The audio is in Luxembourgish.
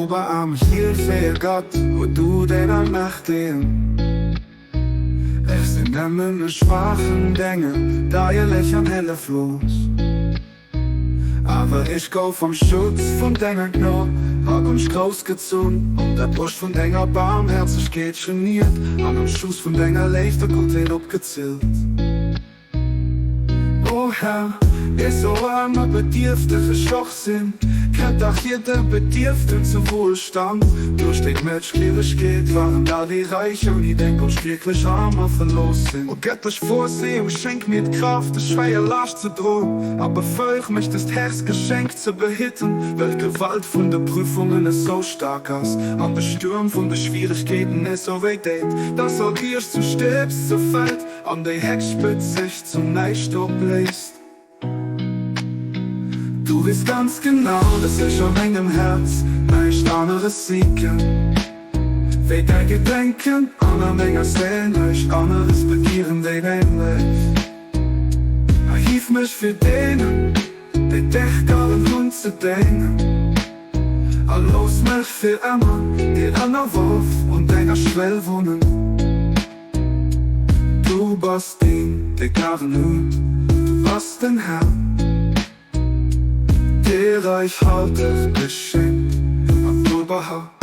Ober am hielfähe Gott, wo du den Allmächtigen. Ech sinn nëmmen e schwaachen Dénger, deierlech an hëlleflos. Awer ech gouf am Schutz vun denger Gnod a Gonscht groussgezunn, an der Broscht vun denger Baarmhäerzegkeet geniert, an am Schuss vun denger Léift a Guttheet opgezillt. O Här, ech sou aarm a bedierfteg ech och sinn, kënnt dach jidder Bedierften zu Wuelstand. Duerch deng Mëtschgliewegkeet waren all déi Räich ouni deng Gonscht wierklech aarm a verlooss sinn. O gëttlech Vorsehung, schenk mir d'Kraaft, des schwéier Laascht ze droen, a befëlg mech, dëst herrst Geschenk ze behitten, well d'Gewalt vun de Prüfungen esou staark ass an de Stuerm vun de Schwieregkeeten esou wéi deet, dass all Kierch zu Stëbs zerfält. An déi Heckspëtz sech zum Näischt opléist. Du weess ganz genau, dass ech a mengem Häerz näischt aneres sichen wéi däi Gedenken, an a menger Séil näischt aneres begieren wéi deng Léift. Erhief mech fir deenen, déi dech garen hunn, ze déngen, a looss mech fir ëmmer dir ënnerworf un denger Schwell wunnen. Du bass deen, dee garen huet, du bass den Här, dee räichhalteg beschenkt an wohlbehagt.